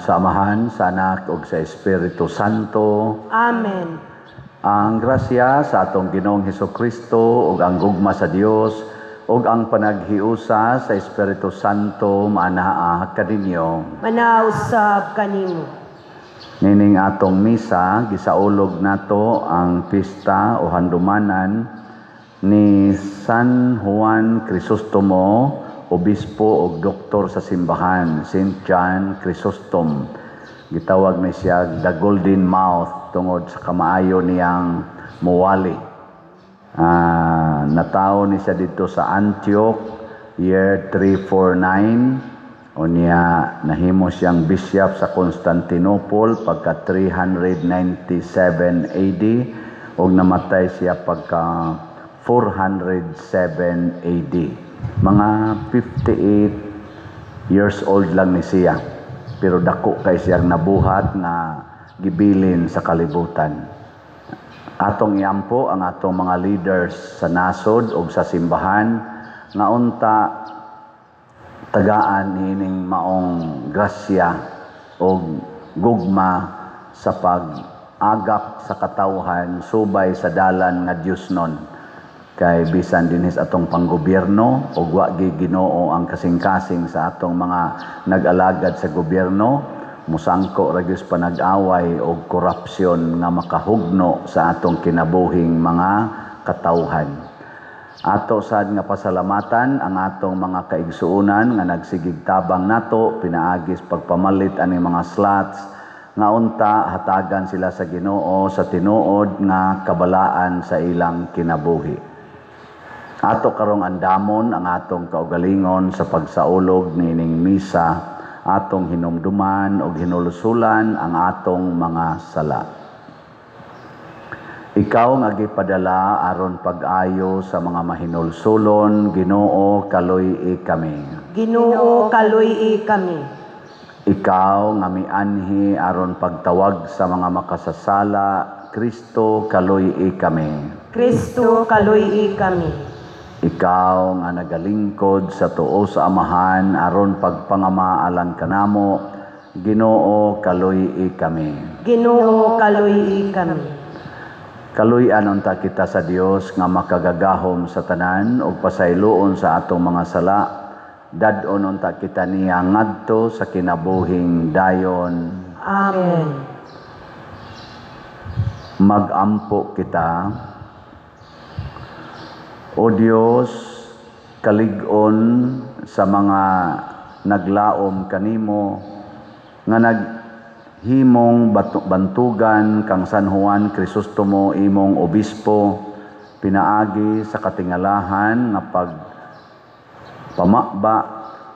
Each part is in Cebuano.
Sa ngalan sa Amahan, sa Anak ug sa Espiritu Santo. Amen. Ang grasya sa atong Ginoong Hesukristo ug ang gugma sa Dios ug ang panaghiusa sa Espiritu Santo maanaa kaninyo. Manausab kanimo. Nining atong misa, gisaulog nato ang pista o handumanan ni San Juan Crisostomo, obispo ug doktor sa simbahan, Saint John Chrysostom. Gitawag ni siya the Golden Mouth tungod sa kamaayo niyang muwali. Natawo ni siya dito sa Antioch year 349. Unya nahimo siyang bishop sa Constantinople pagka 397 AD ug namatay siya pagka 407 AD. Mga 58 years old lang ni siya, pero dako kay siyang nabuhat nga gibilin sa kalibutan. Atong iampo ang atong mga leaders sa nasod ug sa simbahan nga unta tagaan niining maong grasya og gugma sa pag-agak sa katawhan subay sa dalan nga Dios nun. Kay bisan dinhis atong panggobyerno ug wa gi Ginoo ang kasing-kasing sa atong mga nag-alagad sa gobyerno, musangko ra gyud panag-away og korupsyon nga makahugno sa atong kinabuhing mga katawhan. Ato sad nga pasalamatan ang atong mga kaigsuonan nga nagsigig tabang nato pinaagis pagpamalit ani mga slots nga unta hatagan sila sa Ginoo sa tinuod nga kabalaan sa ilang kinabuhi. Ato karong andamon ang atong kaugalingon sa pagsaulog niining misa, atong hinumduman og hinulusulan ang atong mga sala. Ikaw nga gipadala aron pag-ayo sa mga mahinulsulon, Ginoo, kaluy-i kami. Ginoo, kaluy-i kami. Ikaw nga mianhi aron pagtawag sa mga makasasala, Kristo, kaluy-i kami. Kristo, kaluy-i kami. Ikaw nga nagalingkod sa tuo sa Amahan aron pagpangama alang kanamo, Ginoo, kaluy-i kami. Ginoo, kaluy-i kami. Kaluy-an unta kita sa Dios nga makagagahom sa tanan ug pasayloon sa atong mga sala. Dad-on unta kita niya ngadto sa kinabuhing dayon. Amen. Magampo kita. O Dios, kalig-on sa mga naglaom kanimo nga naghimong bantugan kang San Juan Crisostomo imong obispo, pinaagi sa katingalahan nga pagpamaba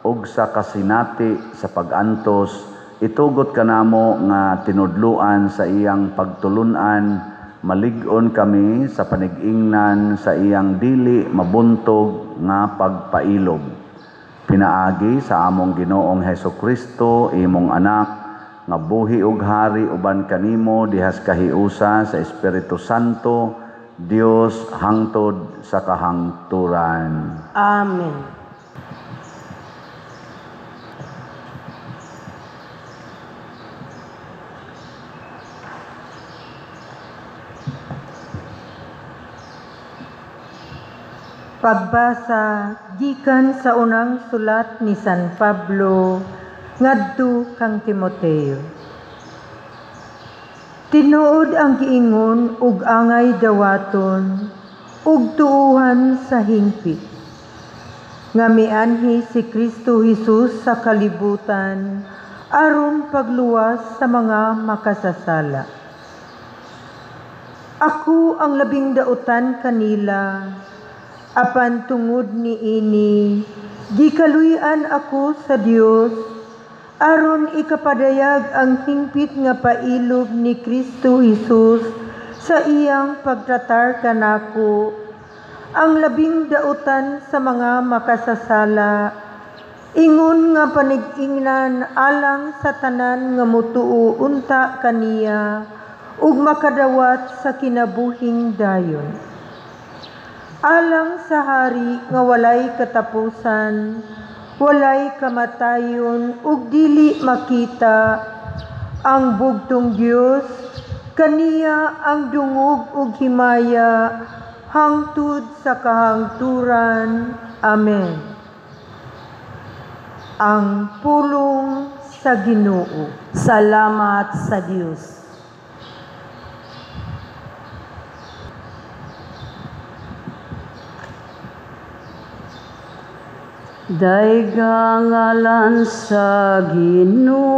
ug sa kasinati sa pag-antos, itugot kanamo nga tinudluan sa iyang pagtulun-an, malig-on kami sa panig-ingnan sa iyang dili mabuntog nga pagpailob. Pinaagi sa among Ginoong Hesukristo, imong anak, nga buhi ug hari uban kanimo dihas kahiusa sa Espiritu Santo, Dios hangtod sa kahangturan. Amen. Pagbasa gikan sa unang sulat ni San Pablo ngadto kang Timoteo. Tinuod ang giingon ug angay dawaton ug tuuhan sa hingpit nga mianhi si Kristo Hesus sa kalibutan aron pagluwas sa mga makasasala. Ako ang labing dautan kanila, apan tungod niini gikaluy-an ako sa Dios aron ikapadayag ang hingpit nga pailob ni Kristo Hesus sa iyang pagtratar kanako, ang labing dautan sa mga makasasala, ingon nga panig-ingnan alang sa tanan nga mutuo unta kaniya ug makadawat sa kinabuhing dayon. Alang sa hari nga walay katapusan, walay kamatayon ug dili makita, Ang bugtong Dios, kaniya ang dungog ug himaya hangtod sa kahangturan. Amen. Ang pulong sa Ginoo. Salamat sa Dios. Daygang ngalan sa Ginoo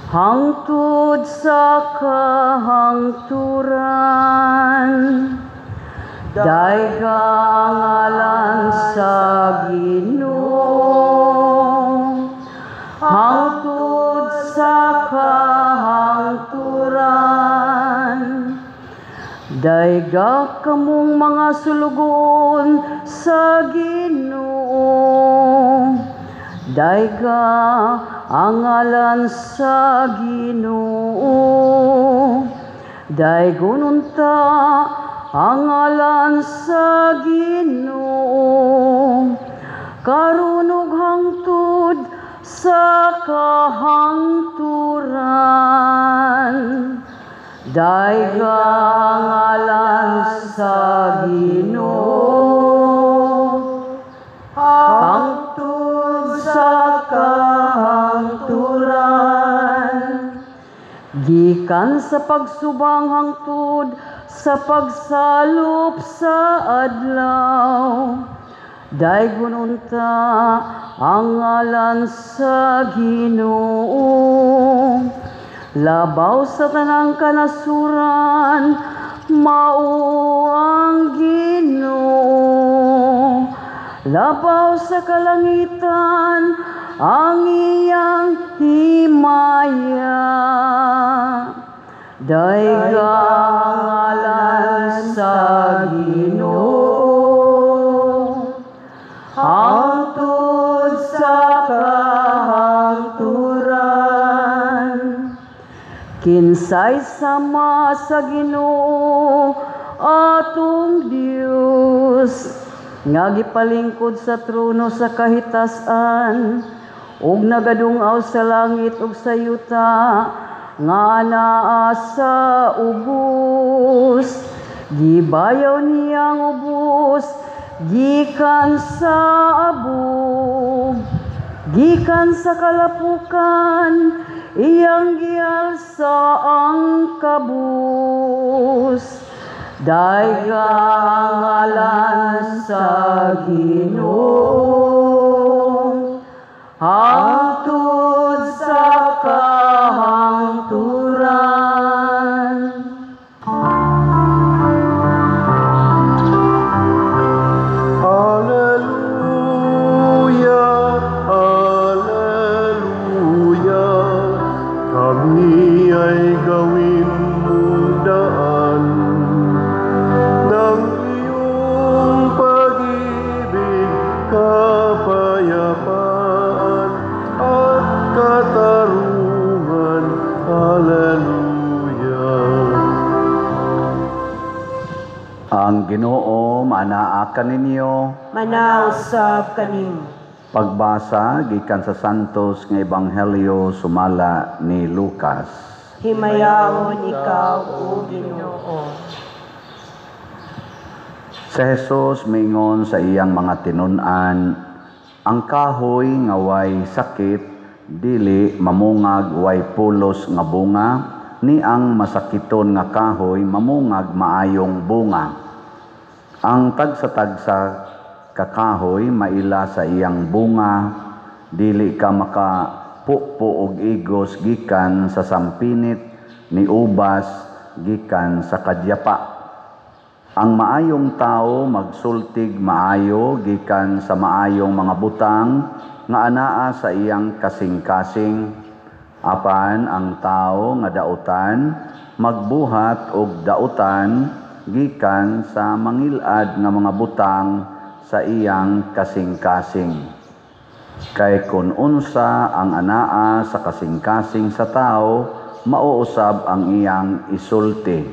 hangtod sa kahangturan. Daygang ngalan sa Ginoo hangtod sa kahangturan. Dayga kamong mga sulugoon sa Ginoo. Dayga ang ngalan sa Ginoo. Daygon unta ang ngalan sa Ginoo. Karon ug hangtod sa kahangturan. Dayga ang ngalan sa Ginoo hangtod sa kahangturan. Gikan sa pagsubang hangtod sa pagsalop sa adlaw. Daygon unta ang ngalan sa Ginoo. Labaw sa tanang kanasuran, mao ang Ginoo. Labaw sa kalangitan, ang iyang himaya. Dayga ang ngalan sa Ginoo hangtod sa kahangturan. Kinsay sama sa Ginoo atong Dios nga gipalingkod sa trono sa kahitasan ug nagadungaw sa langit ug sa yuta nga naa sa ubos. Gibayaw niya ang ubos gikan sa abog, gikan sa kalapukan, iyang gialsa ang kabus. Dayga ang ngalan sa Ginoo hangtod sa kahangturan. Alleluia, Alleluia, kami ay gawin mong daan ng iyong pag-ibig, kapayapaan at katarungan. Alleluia. Ang Ginoo maanaa kaninyo. Manausab kanimo. Pagbasa gikan sa Santos nga Ebanghelyo sumala ni Lucas. Himayaon ikaw, o Ginoo. Sa Jesus mingon sa iyang mga tinun-an, ang kahoy nga way sakit dili mamungag way pulos nga bunga, ni ang masakiton nga kahoy mamungag maayong bunga. Ang tagsa-tagsa kakahoy maila sa iyang bunga, dili ka makapupo og igos gikan sa sampinit ni ubas gikan sa kadyapa. Ang maayong tao magsultig maayo gikan sa maayong mga butang nga anaa sa iyang kasing-kasing. Apan ang tao nga dautan magbuhat og dautan gikan sa mangilad nga mga butang sa iyang kasing-kasing. Kay kun unsa ang anaa sa kasing-kasing sa tao, mauusab ang iyang isulti.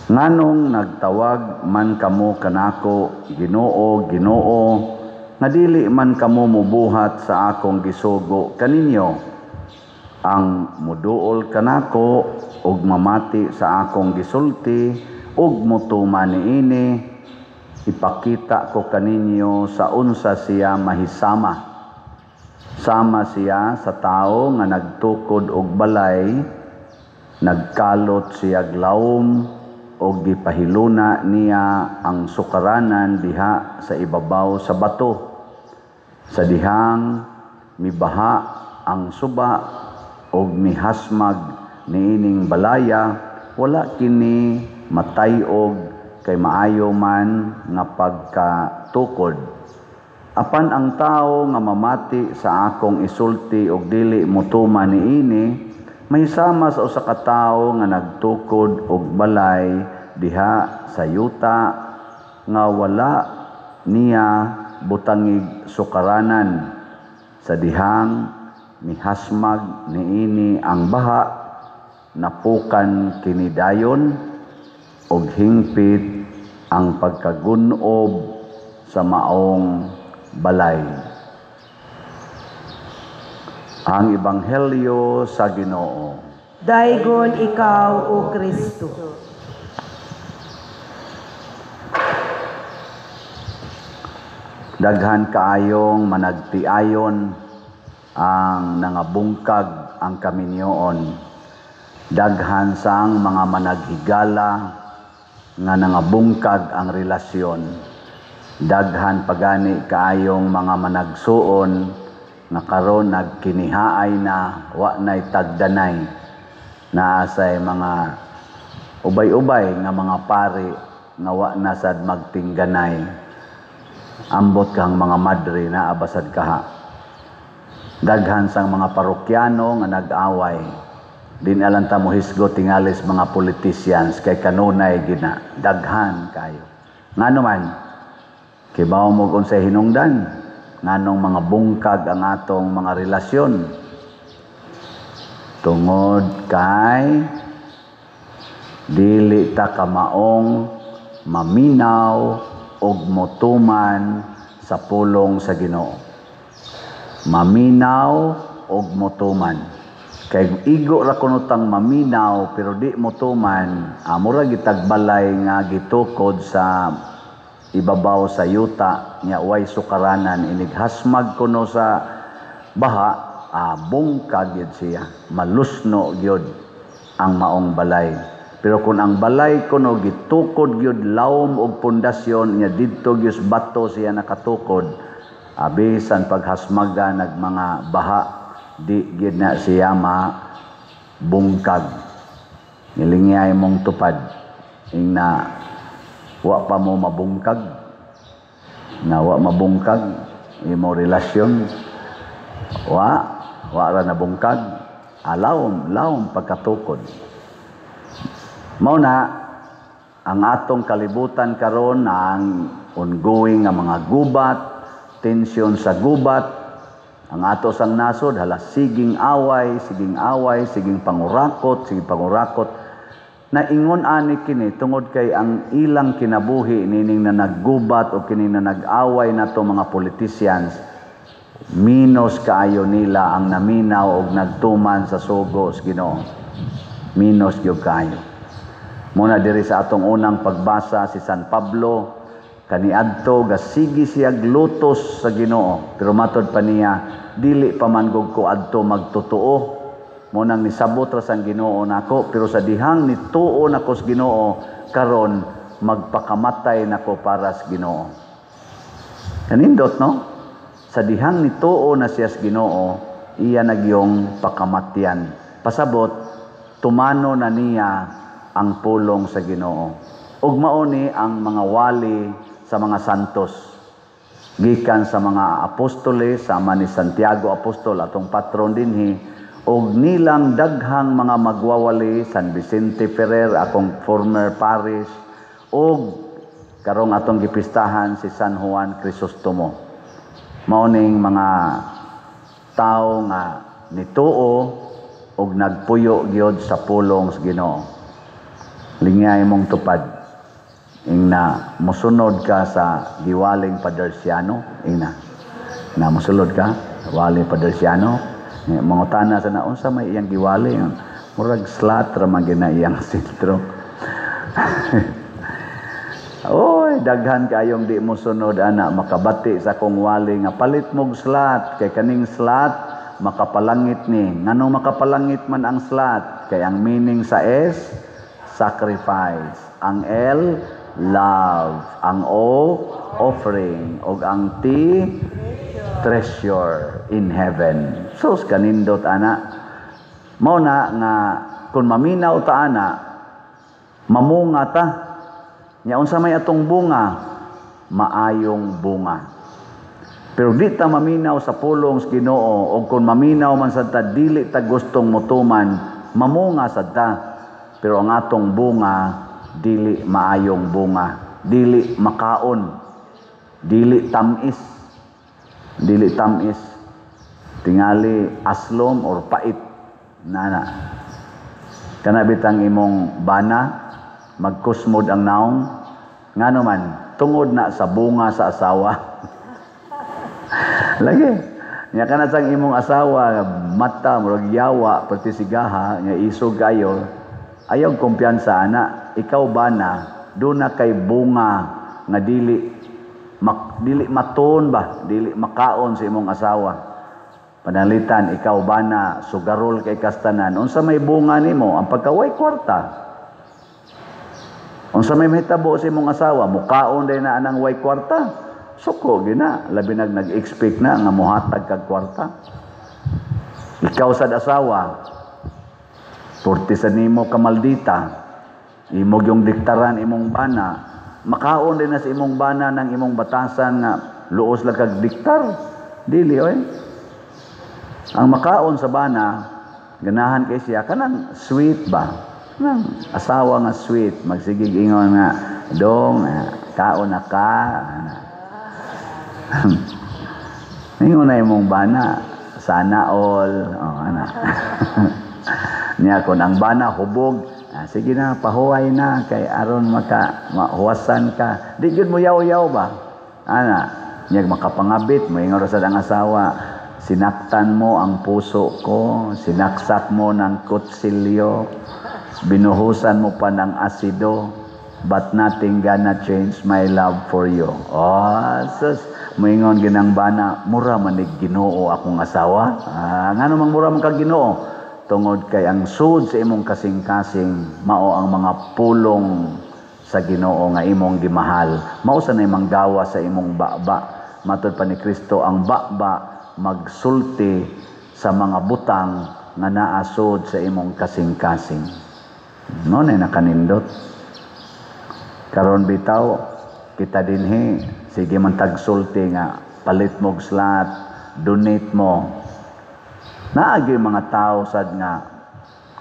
Nganong nagtawag man kamo kanako, Ginoo, Ginoo, nga dili man kamo mubuhat sa akong gisugo kaninyo? Ang muduol kanako ug mamati sa akong gisulti ug mutuman niini, ipakita ko kaninyo sa unsa siya mahisama. Sama siya sa tawo nga nagtukod og balay, nagkalot siya lawom og gipahiluna niya ang sukaranan diha sa ibabaw sa bato. Sa dihang mibaha ang suba og mihasmag niining balaya, wala kini matay-og kay maayo man nga pagkatukod. Apan ang tawo nga mamati sa akong isulti og dili motuman niini, mahisama sa usa ka tawo nga nagtukod og balay diha sa yuta nga wala niya butangig sukaranan. Sa dihang mihasmag niini ang baha, napukan kini dayon og hingpit ang pagkagun-ob sa maong balay. Ang Ebanghelyo sa Ginoo. Daygon ikaw, O Kristo. Daghan kaayong managtiayon ang nangabungkag ang kaminyoon. Daghan sang mga managhigala nga nangabungkag ang relasyon. Daghan pagani kaayong mga managsuon nga karon nagkinihaay na wa nay tagdanay. Naa say mga ubay-ubay nga mga pari nga wa na sad magtingganay. Ambot kang mga madre na abasad kaha. Daghan sang mga parokyano nga nag-away. Din alang ta mohisgo tingalis mga politicians kay kanunay gina. Daghan kayo. Ngano man, kibaw mo kung sa hinungdan, nganong mga bungkag ang atong mga relasyon. Tungod kay dili ta kamaong maminaw og motuman sa pulong sa Ginoo. Maminaw og motuman. Kay igo ra kuno tang maminaw pero di motuman, mura gitagbalay nga gitukod sa ibabaw sa yuta nya way sukaranan, inighasmag kuno sa baha, bungkag gyud siya, malusno gyud ang maong balay. Pero kung ang balay kuno gitukod gyud lawom og pundasyon nya didto gyud bato siya nakatukod, bisan paghasmaga nag mga baha, di gyud na siya mabungkag. Nilingyay mong tupad ingna wa pa mo mabungkag, nga wa mabungkag imo relasyon, wa ra nabungkag, lawom, lawom pagkatukod. Mao na ang atong kalibutan karon ang ongoing nga mga gubat, tensyon sa gubat. Ang ato sang nasod hala siging away, siging away, siging pangurakot, siging pangurakot. Naingon ani kini tungod kay ang ilang kinabuhi nining na naggubat o kini na nag-away nato mga politicians, minus kaayo nila ang naminaw og nagtuman sa sugo sa Ginoo. Minus gyud kaayo. Muna diri sa atong unang pagbasa si San Pablo kaniadto gasigi siya glutos sa Ginoo, pero matod pa niya dili pa man gud ko adto magtotoo. Munang nisabot ra sang Ginoo nako, pero sa dihang nituo nako sa Ginoo karon magpakamatay nako para sa Ginoo. Kanindot, no? Sa dihang nituo na siya sa Ginoo, iya nagyong pakamatyan. Pasabot tumano na niya ang pulong sa Ginoo. Ug mao ni ang mga wali sa mga santos gikan sa mga apostoles, sama ni Santiago Apostol atong patron dinhi, og nilang daghang mga magwawali, San Vicente Ferrer akong former parish, og karong atong gipistahan si San Juan Crisostomo. Mao ning mga tawo nga nituo og nagpuyo gyud sa pulong sa Ginoo. Lingay mong tupad ingna mosunod ka sa giwaling Padersiano, ingna na mosulod ka wali Padersiano, Mangutana sa na unsa may iyang giwali, murag slot ra man gyud na iyang sentro. Oy, daghan kayong di mo sunod ana, makabati sa akong wali nga palit mog slot kay kaning slot makapalangit ni. Nganong makapalangit man ang slot? Kay ang meaning sa S, sacrifice, ang L, love, ang O, offering, ug ang T, treasure in heaven. Sus, kanindot ana. Mao na nga kung maminaw ta ana, mamunga ta. Nya unsa may atong bunga? Maayong bunga. Pero di ta maminaw sa pulong sa Ginoo, o kung maminaw man sad ta, dili ta gustong motuman, mamunga sad ta. Pero ang atong bunga dili maayong bunga, dili makaon, dili tamis, dili tamis. Tingali aslom or pait nana. Kana bitang imong bana magkusmod ang naong, ngano man tungod na sa bunga sa asawa. Lagi nya kana sang imong asawa mata murag yawa perti sigaha nya isog kayo, ayaw kumpiyansa ana. Ikaw bana duna kay bunga nga dili dili maton ba, dili makaon sa imong asawa. Panalitan ikaw bana sugarol kay kastanan, unsa may bunga nimo? Ang pagkaway kwarta. Unsa may mahitabo sa imong asawa, mukaon day na anang way kwarta, suko gina, labi nag nag-expect na nga mohatag kag kwarta. Ikaw sad asawa, purti sad nimo kamaldita, imog yung diktaran imong bana, makaon din na sa imong bana ng imong batasan nga luos lang kag diktar. Dili oy. Ang makaon sa bana, ganahan kay siya kanang sweet ba? Nang asawa nga sweet, magsigig ingon nga dong kaon na ka. Ingon na imong bana, sana all, oh, ana. Niya kon ang bana hubog, sige na pahuway na kay aron maka mahuwasan ka. Di gyud mo yaw-yaw ba? Ana, niya makapangabit, moingon ra sad ang asawa, sinaktan mo ang puso ko, sinaksak mo ng kutsilyo, binuhusan mo pa ng asido, but nothing gonna change my love for you. Oh, sus, moingon ginang bana, mura man nig Ginoo akong asawa. Ngano mang mura man kag Ginoo? Tungod kay ang sud sa imong kasing-kasing mao ang mga pulong sa Ginoo nga imong gimahal. Mao sa nay manggawa sa imong baba. Matod pa ni Kristo, ang baba magsulti sa mga butang nga naa sud sa imong kasing-kasing. No na nakanindot. Karon bitaw kita dinhi sige man tagsulti nga palit mog slot, donate mo. Naagi mga tao sad nga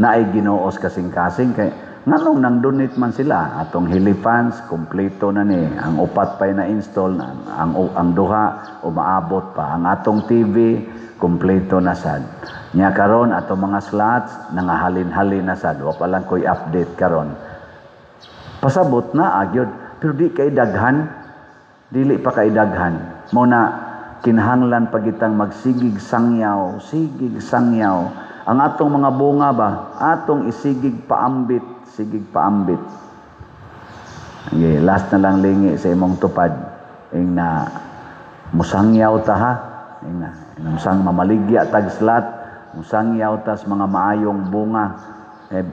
naay Ginoos kasing-kasing kay nganong nang donate man sila atong helifans kompleto na ni, ang upat pay na install, ang duha umaabot pa, ang atong TV kompleto na sad. Nya karon atong mga slots nangahalin-halin na sad, wa pa lang koy update karon. Pasabot na agyod, pero di kay daghan, dili pa kay daghan. Mao na kinahanglan pagitang magsigig sangyaw, sigig sangyaw. Ang atong mga bunga ba, atong isigig paambit, sigig paambit. Okay, last na lang lingi sa imong tupad. Ing na musangyaw ta ha. Ing na musang mamaligya tag slot, musangyaw tas mga maayong bunga.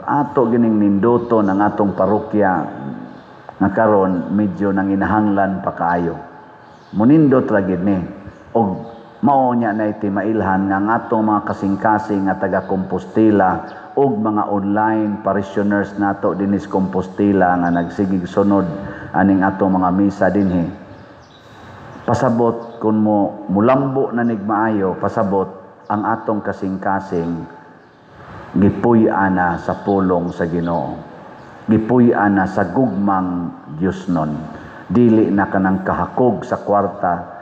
Ato gining ninduto ng atong parokya nga karon medyo nanginahanglan pa kaayo. Munindot ra gid ni. Og mao nya na iti mailhan nga ang atong mga kasing-kasing nga taga Compostela og mga online parishioners nato dinhi sa Compostela nga nagsigig sunod aning atong mga misa dinhi. Pasabot kun mo mulambo na nig maayo, pasabot ang atong kasing-kasing gipuy-an na sa pulong sa Ginoo. Gipuy-an na sa gugmang Dios nun. Dili na kanang kahakog sa kwarta,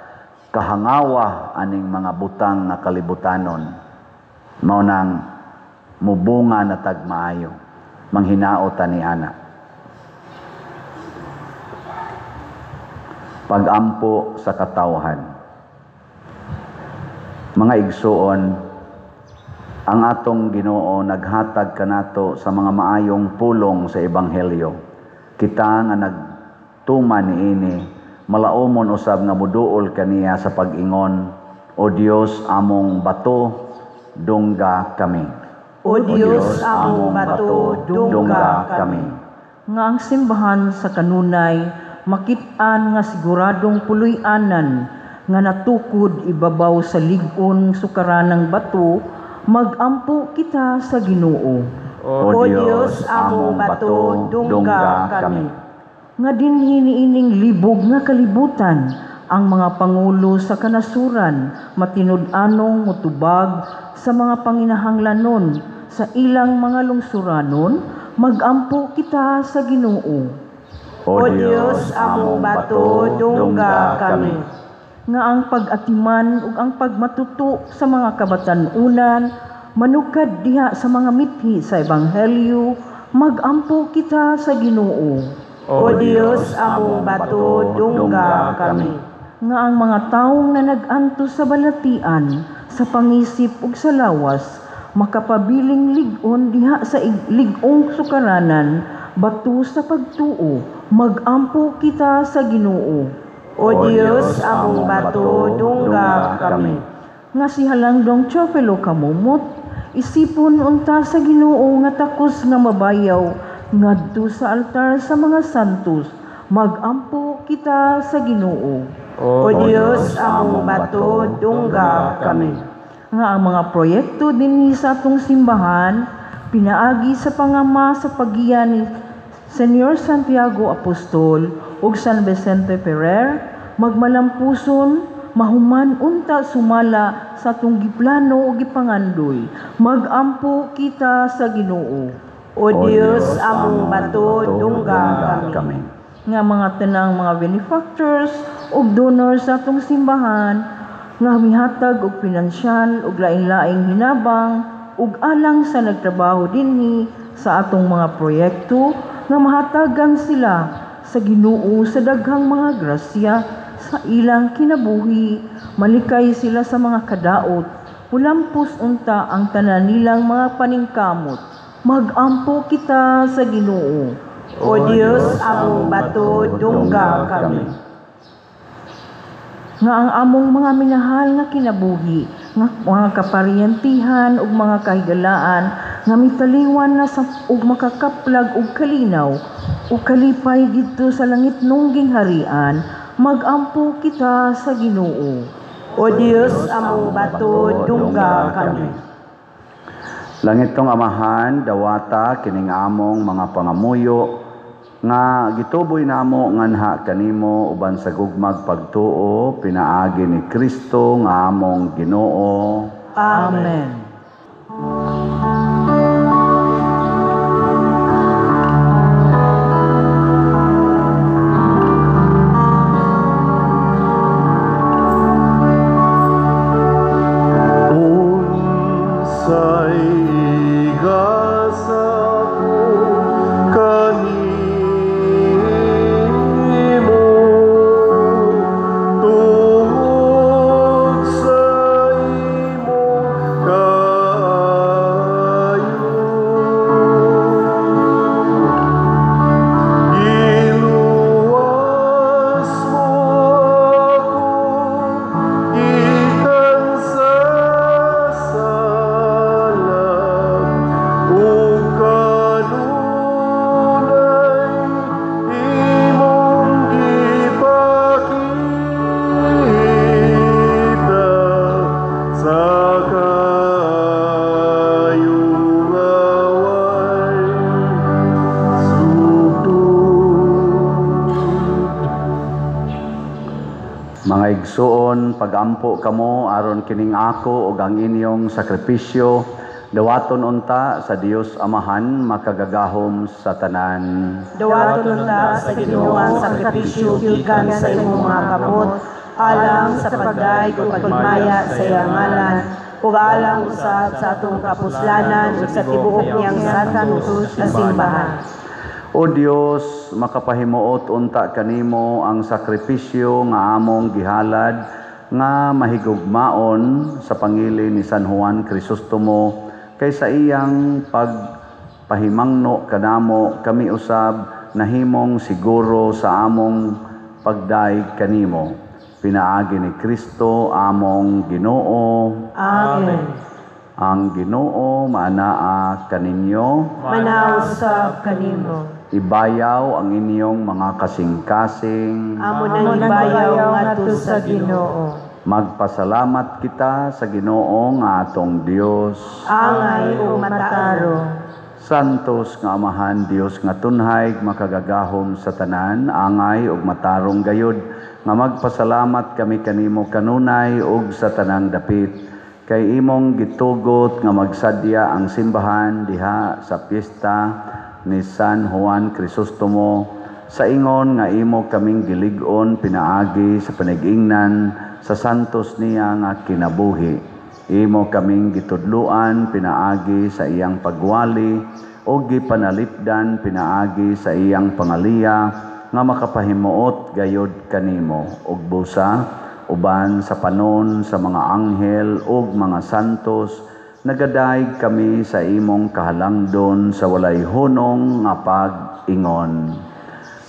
kahangawa aning mga butang nga kalibutanon. Mao nang mubunga na tag maayo, manghinao ta ni ana. Pag-ampo sa katawhan. Mga igsuon, Ang atong Ginoo naghatag kanato sa mga maayong pulong sa ebanghelyo. Kita nga nagtuman niini, malaumon usab nga muduol kaniya sa pag-ingon, O Dios among bato, dungga kami. O Dios among bato, dungga kami. Nga ang simbahan sa kanunay makit-an nga siguradong puloy-anan nga natukod ibabaw sa lig-on sukaranang bato, magampo kita sa Ginoo. O Dios among bato, dungga kami. Nga dinhi niining libog nga kalibutan ang mga pangulo sa kanasuran matinud-anong motubag sa mga panginahanglanon sa ilang mga lungsuranon, magampo kita sa Ginoo. O Dios among bato, dungga kami. Nga ang pag-atiman ug ang pagmatuto sa mga kabatan-unan manukad diha sa mga mithi sa ebanghelyo, magampo kita sa Ginoo. O Dios among bato, dungga kami. Nga ang mga taong na nag-antos sa balatian, sa pangisip ug sa lawas, makapabiling lig-on diha sa lig-ong sukaranan, bato sa pagtuo, magampo kita sa Ginoo. O Dios among bato, dungga kami. Nga si Halangdong Teofilo Camomot, isipon unta sa Ginoo nga takos nga mabayaw ngadto sa altar sa mga santos, magampo kita sa Ginoo. O Dios among bato, dungga kami. Nga ang mga proyekto dinhi sa atong simbahan pinaagi sa pangama sa paggiya ni Senyor Santiago Apostol ug San Vicente Ferrer, magmalampuson mahuman unta sumala sa atong giplano ug gipangandoy, magampo kita sa Ginoo. O Dios among bato, dungga kami. Nga mga tanang mga benefactors ug donors sa atong simbahan nga mihatag og pinansyal ug lain-laing hinabang ug alang sa nagtrabaho dinhi sa atong mga proyekto, nga mahatagan sila sa Ginoo sa daghang mga grasya sa ilang kinabuhi, malikay sila sa mga kadaot, mulampos unta ang tanan nilang mga paningkamot, magampo kita sa Ginoo. O Dios among bato, dungga kami. Nga ang among mga minahal nga kinabuhi, nga mga kaparyentihan ug mga kahigalaan nga mitaliwan na sa ug makakaplag ug kalinaw ug kalipay didto sa langit nungging harian, magampo kita sa Ginoo. O Dios among bato, dungga kami. Langit tong Amahan, dawata kining among mga pangamuyo nga gituboy namo nganha kanimo uban sa gugmag pagtuo pinaagi ni Kristo nga among Ginoo. Amen. Unsay igasa ko kanimo tungod sa imong kaayo, giluwas mo ako gikan sa sala ug kanunay imong gipakita sa kaayo nga way sukod. Mga igsuon, pagampo kamo aron kining ako ug ang inyong sakripisyo dawaton unta sa Dios Amahan makagagahom sa tanan. Dawaton unta sa Ginoo ang sakripisyo gikan sa imong mga kamot, alang sa pagdayeg ug pagmaya sa iyang ngalan, ug alang usab sa atong kapuslanan ug sa tibuok niyang santos na simbahan. O Dios, makapahimuot unta kanimo ang sakripisyo nga among gihalad nga mahigugmaon sa pangili ni San Juan Crisostomo Kay sa iyang pagpahimangno kanamo, kami usab nahimong siguro sa among pagdaig kanimo. Pinaagi ni Kristo among Ginoo. Amen. Ang Ginoo maanaa kaninyo. Manaw usab kanimo. Ibayaw ang inyong mga kasing-kasing. Amo nang ibayaw ngadto sa Ginoo. Magpasalamat kita sa Ginoo nga atong Dios. Angay ug matarong. Santos nga Amahan, Dios nga tunhay, makagagahom sa tanan, angay ug matarong gayud nga magpasalamat kami kanimo kanunay ug sa tanang dapit. Kay imong gitugot nga magsadya ang simbahan diha sa piyesta ni San Juan Crisostomo sa ingon nga imo kaming gilig-on pinaagi sa panigingnan sa santos niya nga kinabuhi. Imo kaming gitudluan pinaagi sa iyang pagwali o gipanalipdan pinaagi sa iyang pangaliya nga makapahimuot gayod kanimo ug busa uban sa panon sa mga anghel ug mga santos, nagadaig kami sa imong kahalangdon sa walay hunong nga pag-ingon.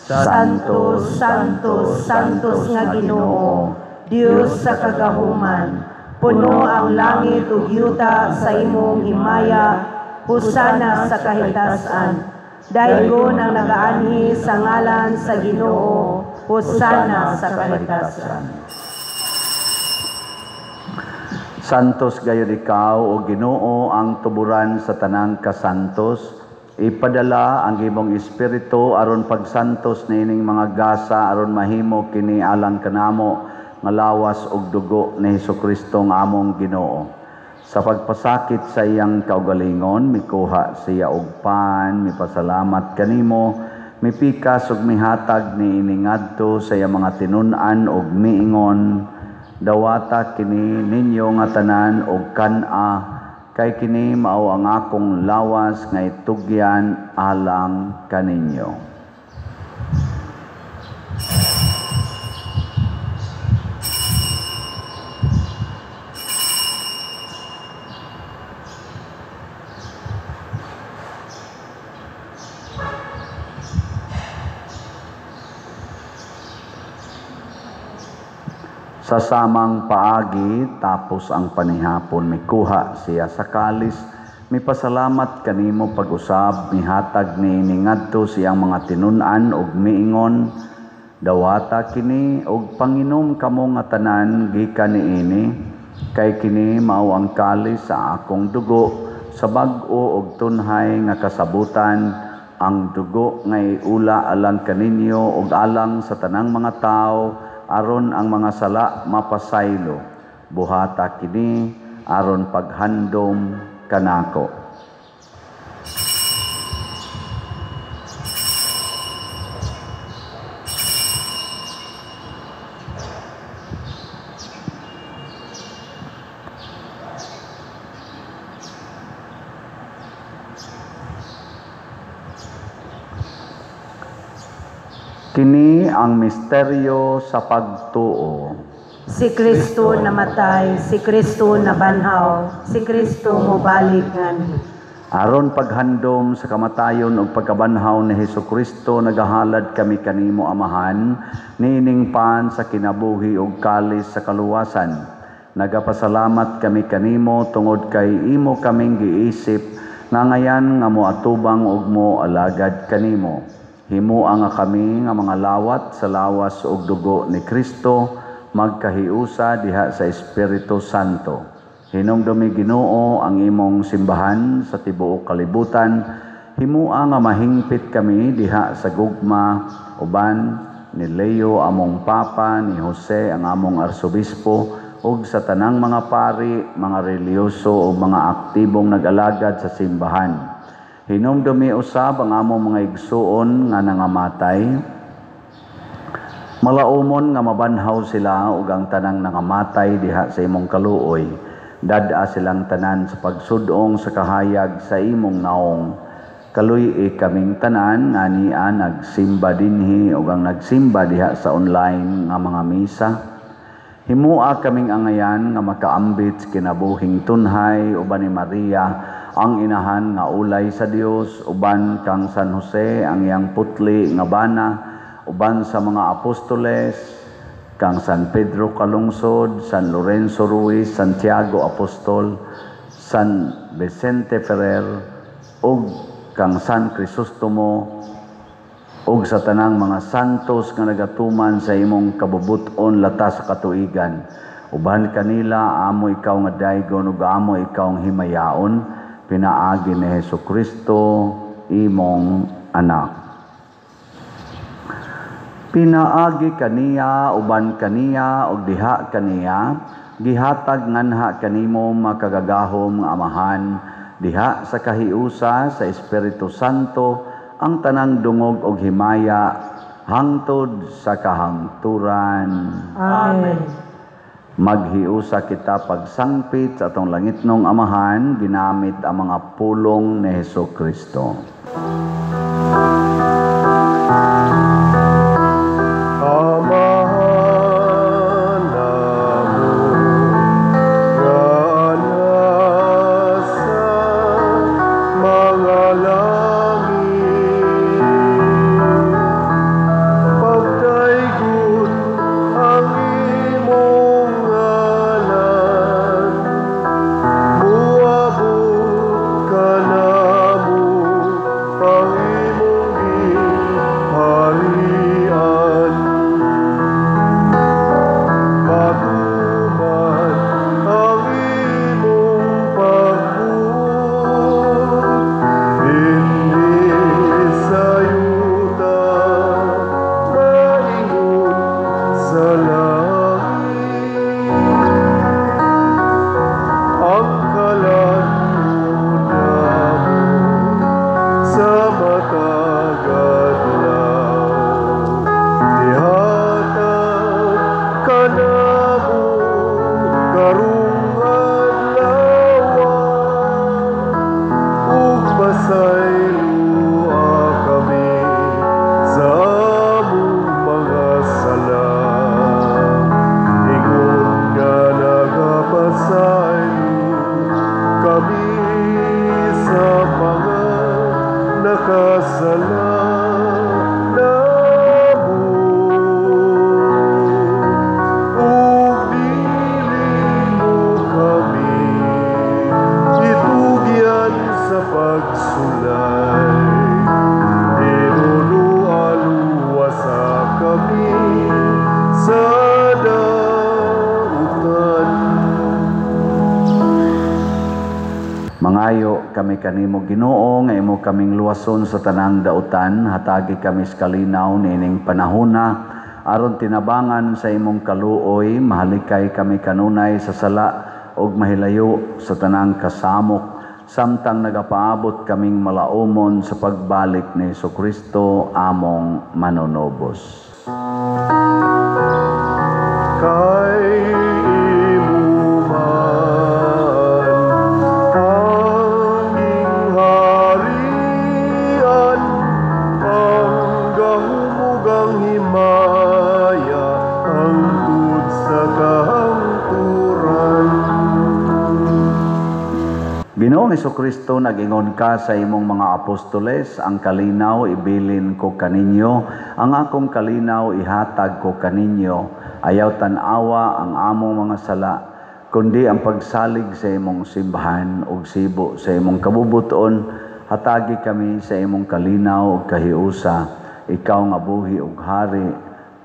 Santo, Santo, Santos nga Ginoo, Dios sa kagahuman, puno ang langit ug yuta sa imong himaya, husana sa kahitasan. Daygon ang nagaanhi sa ngalan sa Ginoo, husana sa kahitasan. Santos gayud ikaw o Ginoo ang tuburan sa tanang kasantos. Ipadala ang imong espiritu aron pagsantos niining mga gasa aron mahimo kini alang kanamo nga lawas ug dugo ni Hesukristo nga among Ginoo. Sa pagpasakit sa iyang kaugalingon, mikuha siya og pan, mipasalamat kanimo, mipikas ug mihatag niini ngadto sa iyang mga tinun-an ug miingon, dawata kini ninyo nga tanan og kan-a, kay kini mao ang akong lawas nga itugyan alang kaninyo. Sa samang paagi, tapos ang panihapon, mikuha siya sa kalis, mipasalamat kanimo pag-usab, mihatag niini ngadto siyang mga tinun-an ug miingon, dawata kini og panginom kamo nga tanan gikan niini, kay kini mao ang kalis sa akong dugo, sa bag-o og tunhay nga kasabutan, ang dugo nga iula alang kaninyo ug alang sa tanang mga tawo, aron ang mga sala mapasaylo. Buhata kini aron paghandom kanako. Kini ang misteryo sa pagtuo. Si Kristo namatay, si Kristo nabanhaw, si Kristo mobalik nganhi. Aron paghandom sa kamatayon ug pagkabanhaw ni Hesukristo, nagahalad kami kanimo Amahan, niining pan sa kinabuhi ug kalis sa kaluwasan. Nagapasalamat kami kanimo tungod kay imo kaming giisip nga ngayan nga moatubang ug mo alagad kanimo. Himua nga kami nga mga lawat sa lawas ug dugo ni Kristo, magkahiusa diha sa Espiritu Santo. Hinumdumi Ginoo ang imong simbahan sa tibuok kalibutan. Himua nga mahingpit kami diha sa gugma uban ni Leo among Papa, ni Jose ang among Arsobispo, ug sa tanang mga pari, mga relihiyoso ug mga aktibong nag-alagad sa simbahan. Hinumdumi usab ang among mga igsuon nga nangamatay. Malaumon nga mabanhaw sila ug ang tanang nangamatay diha sa imong kaluoy. Dad-a silang tanan sa pagsudong sa kahayag sa imong naong. Kaluy-i kaming tanan nga nia nagsimba dinhi ug ang nagsimba diha sa online nga mga misa. Himua kaming angayan nga makaambit sa kinabuhing tunhay uban ni Maria ang inahan nga ulay sa Dios, uban kang San Jose ang iyang putli nga bana, uban sa mga apostoles, kang San Pedro Calungsod, San Lorenzo Ruiz, Santiago Apostol, San Vicente Ferrer, ug kang San Crisostomo, ug sa tanang mga santos nga nagatuman sa imong kabubut-on lata sa katuigan. Uban kanila amo ikaw nga daygon ug amo ikaw ang himayaon, pinaagi ni Hesukristo imong anak. Pinaagi kaniya, uban kaniya, ug diha kaniya, gihatag nganha kanimo makagagahom nga Amahan, diha sa kahiusa sa Espiritu Santo, ang tanang dungog og himaya hangtod sa kahangturan. Amen. Maghiusa kita pagsangpit sa atong langitnong Amahan, ginamit ang mga pulong ni Hesukristo. Amahan namo nga nasa mga langit, pagdaygon ang imong ngalan, muabot kanamo ang imong gingharian. Matuman ang imong pagbuot, dinhi sa yuta maingon sa langit. Ang kalan-on namo sa matag adlaw, ihatag kanamo karong adlaw, ug pasayloa kami sa among mga sala, ingon nga nagapasaylo kami sa mga nakasala namo, ug dili mo kami itugyan sa pagsulay, tinuloa luwasa kami sa dautan. Mangayo kami kanimo Ginoo nga imo kaming luwason sa tanang dautan, hatagi kami sa kalinaw niining panahona, aron tinabangan sa imong kaluoy, mahalikay kami kanunay sa sala ug mahilayo sa tanang kasamok, samtang nagapaabot kaming malaumon sa pagbalik ni Hesukristo among manunubos. Kay imo man ang gingharian, ang gahom ug ang himaya, hangtod sa kahangturan. Ginoong Hesukristo, nag-ingon ka sa imong mga apostoles, ang kalinaw ibilin ko kaninyo, ang akong kalinaw ihatag ko kaninyo. Ayaw tan-awa ang among mga sala, kundi ang pagsalig sa imong simbahan ug sibo sa imong kabubuton. Hatagi kami sa imong kalinaw ug kahiusa, ikaw nga buhi ug hari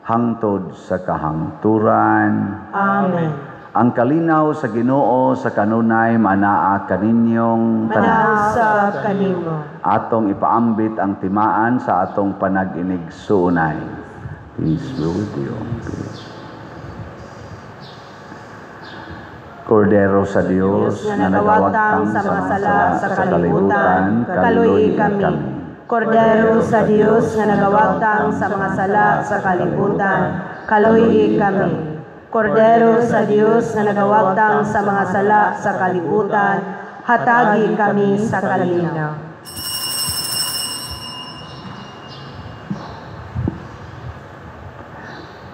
hangtod sa kahangturan. Amen. Ang kalinaw sa Ginoo sa kanunay manaa kaninyong tanan. Manaa sa kanimo. Atong ipaambit ang timaan sa atong panag-inigsuonay. Peace be with you. Peace. Kordero sa Dios nga nagawagtang sa mga sala sa kalibutan, kaluoy kami. Kordero sa Dios nga nagawagtang sa mga sala sa kalibutan, kaluoy kami. Kordero sa Dios nga nagawagtang sa mga sala sa kalibutan, hatagi kami sa kalinaw.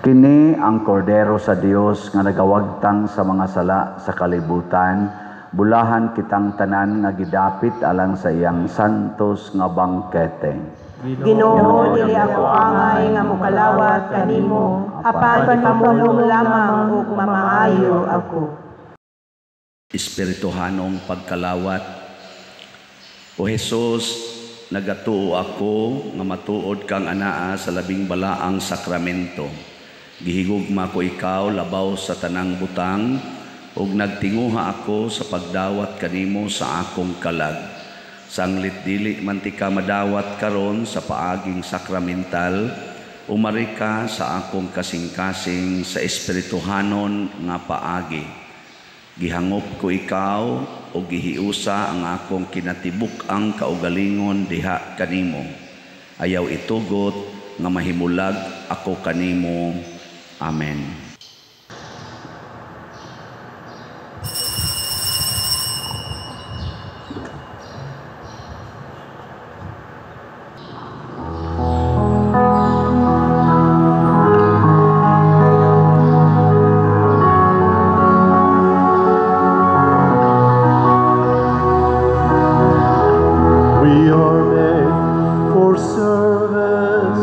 Kini ang kordero sa Dios nga nagawagtang sa mga sala sa kalibutan, Bulahan kitang tanan nga gidapit alang sa iyang santos nga bangkete. Ginoo, dili ako angay nga mokalawat kanimo, apan pamulong lamang ug mamaayo ako. Espirituhanong pagkalawat. O Hesus, nagatuo ako nga matuod kang anaa sa labing balaang sakramento. Gihigugma ko ikaw labaw sa tanang butang, ug nagtinguha ako sa pagdawat kanimo sa akong kalag. Sanglit dili man ti ka madawat karon sa paaging sakramental, umari ka sa akong kasing-kasing sa espirituhanon nga paagi. Gihangop ko ikaw o gihiusa ang akong kinatibuk-ang kaugalingon diha kanimo. Ayaw itugot nga mahimulag ako kanimo. Amen. We are made for service,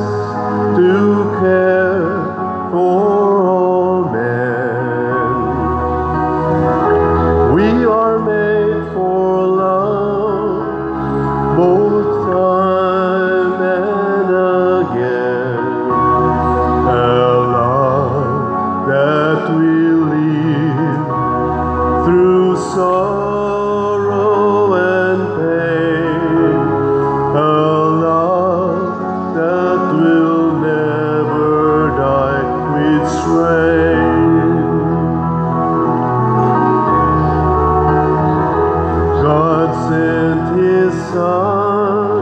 to care for all men. We are made for love, both time and again. A love that will live through sorrow and pain, a love that will never die with strain. God sent His Son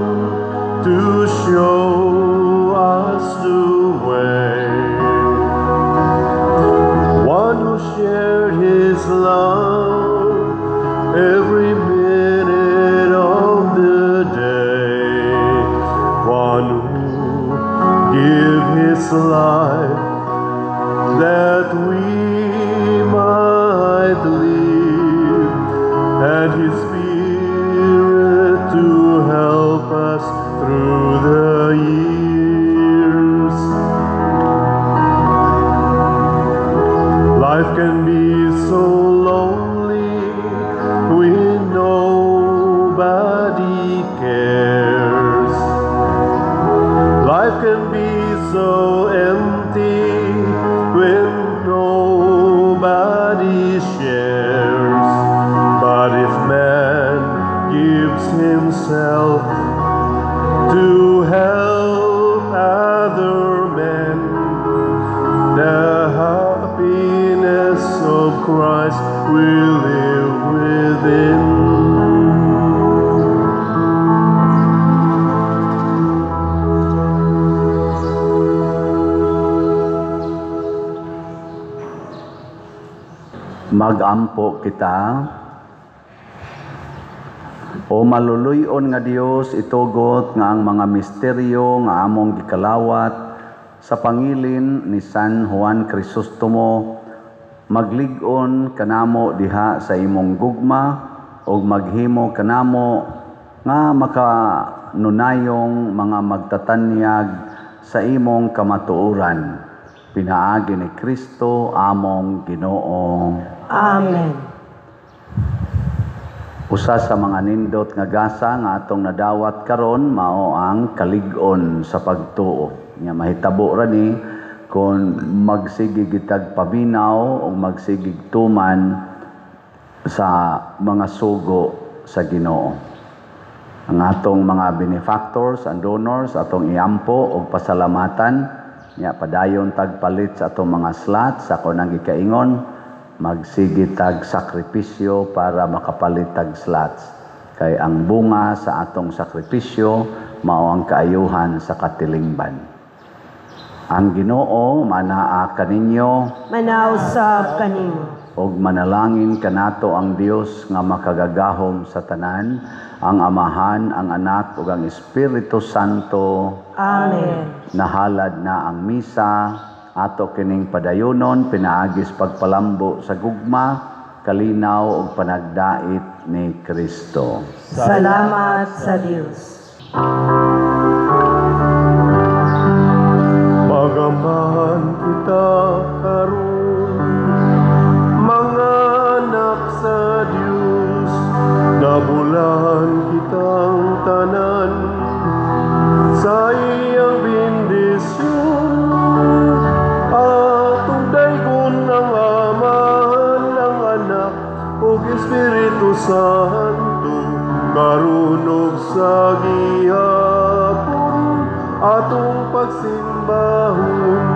to show us the way. One who shared His love every minute of the day. One who gave His life that we might live, and His Spirit to help us through the years. Life can be so lonely when nobody cares. Life can be so empty when nobody shares. But if man gives himself to help other men, the happiness of Christ will live within. Magampo kita. O maluluy-on nga Dios, itugot nga ang mga misteryo nga among gikalawat sa pangilin ni San Juan Crisostomo maglig-on kanamo diha sa imong gugma ug maghimo kanamo nga makanunayong mga magtatanyag sa imong kamatuoran. Pinaagi ni Kristo among Ginoo. Amen. Usa sa mga nindot nga gasa nga atong nadawat karon mao ang kalig-on sa pagtuo. Nya mahitabo ra ni kung magsige kitag paminaw o magsigig tuman sa mga sugo sa Ginoo. Ang atong mga benefactors and donors atong iampo og pasalamatan. Nya padayon tagpalit sa atong mga slots sa ako nang gikaingon, magsige tag sakripisyo para makapalit tag slots. Kay ang bunga sa atong sakripisyo mao ang kaayuhan sa katilingban. Ang Ginoo manaa kaninyo, Manausab kanimo, og manalangin kanato ang Dios nga makagagahom sa tanan, ang Amahan, ang Anak ug ang Espiritu Santo. Amen. Nahalad na ang misa, ato kining padayonon pinaagis pagpalambo sa gugma. kalinaw ug panagdait ni Kristo. Salamat sa Dios. Magambahan kita karon, mga anak sa Dios, nabulahan kitang tanan sa iyang bendisyon. Atong daygon ang Amahan, ang Anak ug Espiritu Santo, karon ug sa gihapon atong pagsimbahon.